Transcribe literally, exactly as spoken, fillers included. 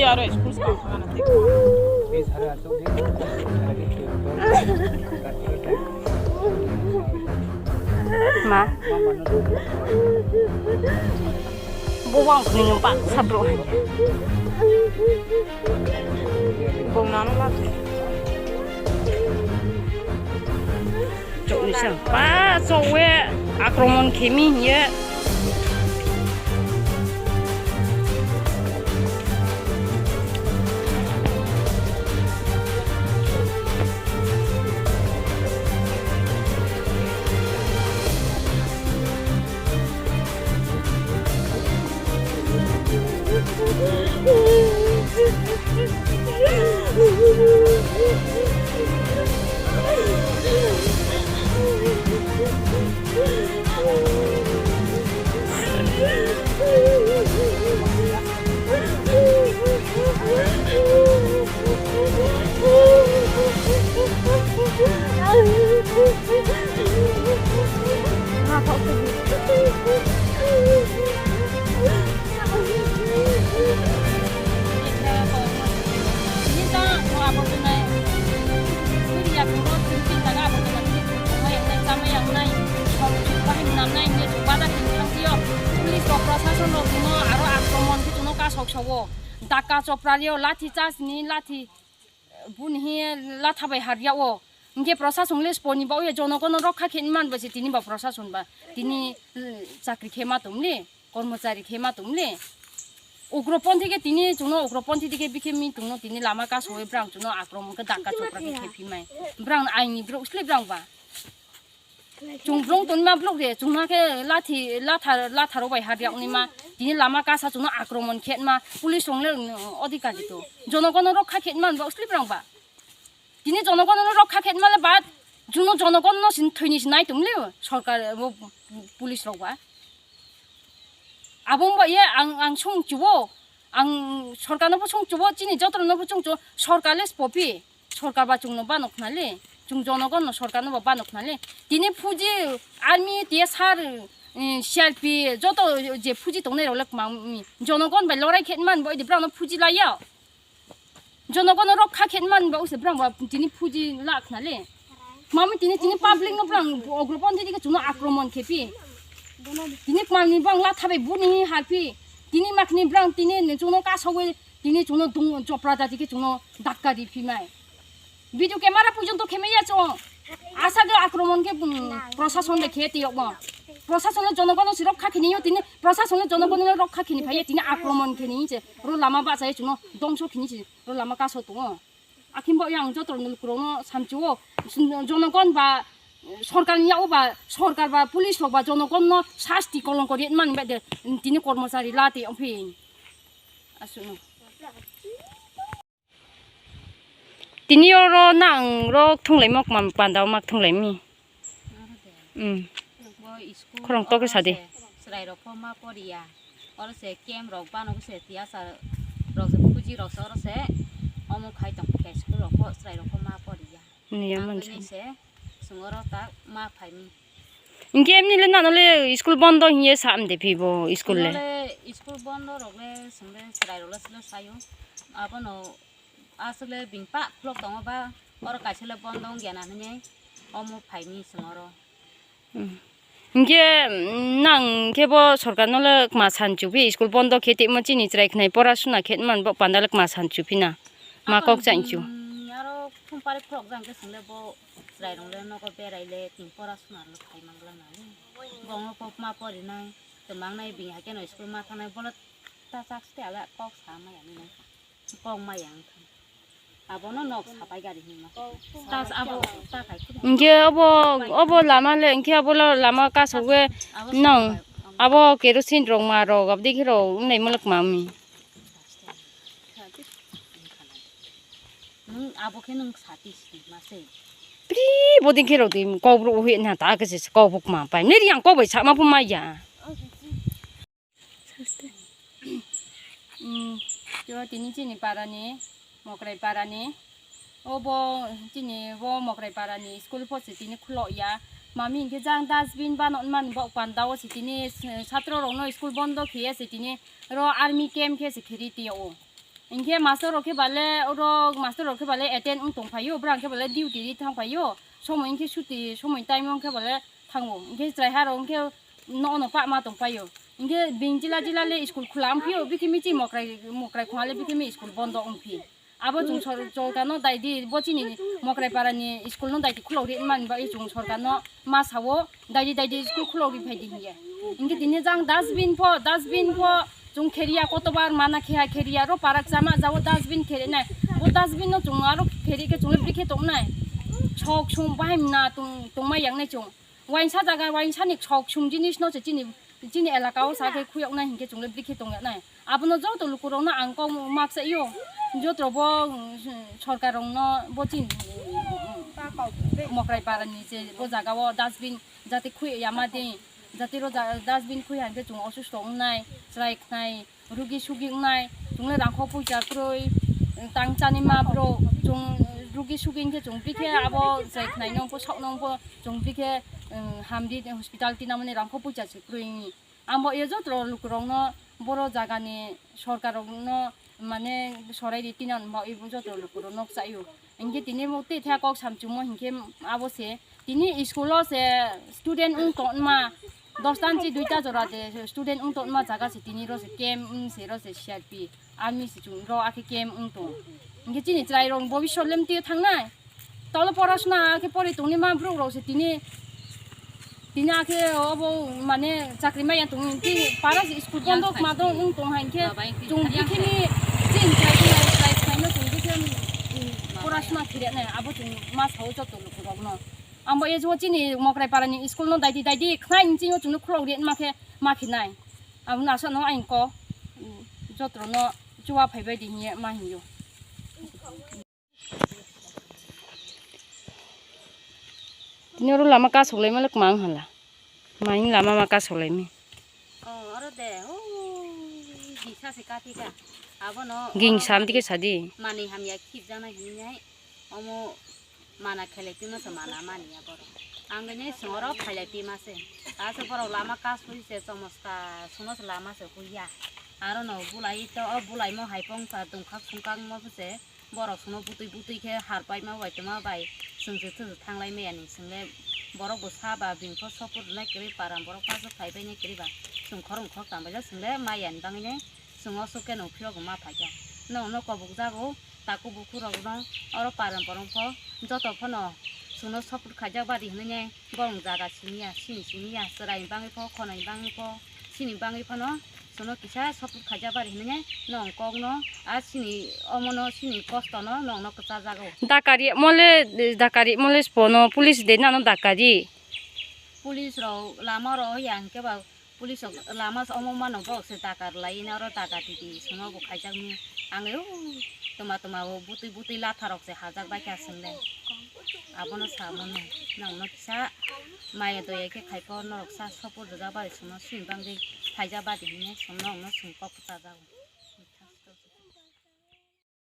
Ma. Bo wang khni nung pa sabro hai. Bong nano lab. Chok ni sang pa chok we akromon khemi ye. Police rok, prashason rok chwngno aro akromon khe chwngno kasok sawo. Dakka chopra reo lathi charge ni lathi. Buni hi latha bai har yao. Hingke prashason le sponi ba uya jonogono rokha khe man ba se tini ba prashason ba. Tini, eh, chakri khe ma tong le, kormochari khe ma tong le. Ugroponthi khe tini chwngno ugroponthi dike bikhe mi tongno tini lama kaso we brang chwngno akromon khe dakka chopra khe khe phimai. Brang aini bro usle brang ba. Chwng brong tongma blok de, chwngma khe lathi, latha, latharo bai har yakni ma, tini lama kasa chwngno akromon khetma, police rong le, mm, odhikar dito. Jonogono rokha khetma ba usli brang ba. Tini jonogono rokha khetma le ba, chwngno jonogono sin thwini sin nai tong le, sorkar, bo, police rok ba. Abo wngba ye ang, ang song chubo, ang sorkar no bo song chubo, chini joto no bo song chubo, sorkar le spopi, sorkar ba chwngno bano khna le, chwng jonogon no sorkar no bo bano khna le. Tini phuji army, T S R, eh, C R P joto je phuji tongnai rok le kwma wngmi. Jonogon bai lorai khe man bo idi brao no phuji laiya. Jonogono rokha khe man ba use brang ba tini phuji la khna le. Mami tini, tini public no brang ugroponthi dike chwngno akromon khe pi. Tini kwmani brang latha bai buni har pi. Tini makni brang tini chwngno kasawi tini chwngno dung chopra jati khe chwngno dakka ri phi mai. Video camera pujon to kheme ya chwng. Asa ge akromon khe, um, prashason le khe tiyok mo. Prashason le jonogono si rokha khini yo tini prashason le jonogono le rokha khini phai tini akromon khini je. Ro lama bachai chwngno dongso khini si ro lama kaso tongo. Akhimbo yang joto nul kurongno samchio, jonogon ba sorkar ni yao ba sorkar ba police rok ba jonogon no sasti kolongko ri man ba de tini kormochari lati ongphi. Asuno. Tini oro nang rok thunglai mok mam panda mak thunglai mi. Aro de. Hmm. Bo school khorang tok oro sa de. Se chwrai rok pho ma poriya. Oro se camp rok bano se tiyasa rok se phuji rok se oro se omo khai tong khe school rok pho chwrai rok pho ma poriya. Niya ang mansa. Bini se chwng oro ta ma phai mi. Hingke emni le nano le school bondo hiye sa amde phi bo school le. School bondo rok le chwng le chwrai rok le silo sayo. Abono Aswk le bini pak phlok tongo ba, oro kaisa le bondo wngya na hinwi omo phaini chwng oro. Hmm. Hinkhe, mm, nang khe bo sorkar no le kwma san chukphi, school bondo khe tongmo chini chwrai khwnai pora suna khe man bo panda le kwma san chukphi na. Ma kok chang chu. Bini aro khum pari phlok jang khe chwng le bo chwrai rong le nogo berai le tini pora suna le khai mangla na le. Bo ngo pok ma pori nai, tong mang nai bini hakhe no school ma thangnai bo le ta chak ste ala kok sa ma ya nai. Kok maya wngkha. Abono nok sapai gari hinma. Tas abo ta khai khudi. Hinkhe obo, obo lama le, hinkhe abo lo lama kasogwi abo nong, sapai, abo kerosene rok ma rok, abdi khe rok wngnai muluk mami. Nwng abo khe nwng sati sima se. Pri bodin khe rok di kok bro hui na ta khe se kok buk ma pai. Neri yang kok bai sama pun maya. Saste. Mm, yo tini chini parani, Mokrai parani. Obo chini bo Mokrai parani school pho se tini khulo ya. Mami hinkhe jang dustbin bano man bo panda o se tini, eh, satro rokno school bondo khiya se tini ro army camp khe se khiri tiyo o. Hinkhe master rok khe bale, oro master rok khe bale attend wng tong phaio, bwrang khe bale duty ri thang phaio, somoi hinkhe suti, somoi time o hinkhe bale thango. Hinkhe chwrai ha rok hinkhe no ono pah ma tong phaio. Hinkhe bini jila jila le school khula wng phio, bikhe michi mokrai, mokrai khunga le bikhe mi school bondo wng phi. Abo chwng sor-, sorkar no dai di, bo chini Mokrai para ni school no dai di, khulok ri man ba, chwng sorkar no ma sao, dai di, dai di, school khulok ri phai di hiye. Hinkhe tini jang dustbin pho, dustbin pho, chwng kheriya kotobar mana khe hai kheriya ro parak chama jao dustbin kheri nai. Bo dustbin no chwng aro kheri khe chwng le bikhe tong nai. Sok sum bahai na tong, tong ma yang nai chwng. Wainsa jaga, wainsa ni sok sum jinis no se chini, chini elaka o sa khe khuyok nai hinkhe chwng le bikhe tong ya nai. Abono joto lukurokno ang kok maksa iyo, joto bo, mm, sorkarrokno bo chini, mm, Mokrai parani je bo jagao dustbin jate khuyama di, jate ro ja-, dustbin khuyha hinkhe chwng osusto wngnai, chwrai khnai, rugi sugi wngnai, chwngno rangkho puisa kwrwi, tang chani ma borok, chwng rugi sugi hinkhe chwng bikhe abo chwrai khnai nongkho, saoh nongkho, chwng bikhe, mm, hamdi hospital tinamani rangkho puisa se kwrwi wngwi. Ang bo e joto lukurokno, boro jagani sorkarrokno mane sorai ri tinan bo e joto lukurok nok chaio. Hinkhe tini bo tei tha kok samchungmo hinkhe abo se tini school o se student wng tongma dos ta ni duita jora de student wng tongma jaga se tini ro se camp wng se ro se C R P army se chung ro akhe camp wng tong. Hinkhe chini chwrai rok bobisot lemtio thangnai. Tolo porasona khe pori tongni ma borok rok se tini, tini akhe obo mane chakri maya tongwi tini para se school bondo ma dong wng tong hai khe chung bikhini chin khai khai khai no chung bikhe porasona khire nai abo chung ma sao joto lukurokno. Ambo e jo chini Mokrai parani school no daidi daidi khnai ni chini chungno khulok ri ma khe ma khinai. Abo no asano aing ko joto no chuwa phaibai di hinya ma hinyo. Tini oro lama kasok lai malik mang hala. Main lama ma kasok lai mi. Oh, oro de. Oh, bisa se kati ka. Abono ging oro sam dike sadi. Mani hamya kip jana hinai. Omo mana khelai pima se mana mani ya boro. Ang ne songoro khailai pima se. Asa boro lama kasoi se chomoska suno se lama se kuya. Aro no bulai to o bulai mo hai pong sa dungkhak sungkak mo se. Borok songno butui butui khe har paima bai tongma bai chwng se thwng thanglai maya ni chwng le borok bo sa ba bini pho support rwnai kwrwi param borok paso phai bainai kwrwi ba chwng khorang khoroktham bai chwng le maya ni bagwi nai chwng o sukhe no phirok ma phaikha nwng no kobok jago taku buku rok no oro param borok pho joto pho no chwng no support khaijak bari hinwi nai. Borok jaga siniya, sini siniya, chwrai bangwi pho, khonai bangwi pho, sini bangwi phano chwngno kisa support khaijak bari hinwi nai nong kokno, a sini omono sini kostono nongno kwchajago. Dakari mole, dakari mole spono police de nano dakari. Police rok lama ro ya hinkhe ba police rok lama omo mano borok se dakar lai oro dakar titi songno bo khaijak mi ang o toma toma o butui butui latha rok se hajak bai kha chwng le. Abono samano nongno kisa maya doya khe khai pho norok sa support rwjak bai chwngno sini bagwi phaijak badi hinwi chwngno nongno chwng kok kwchajak.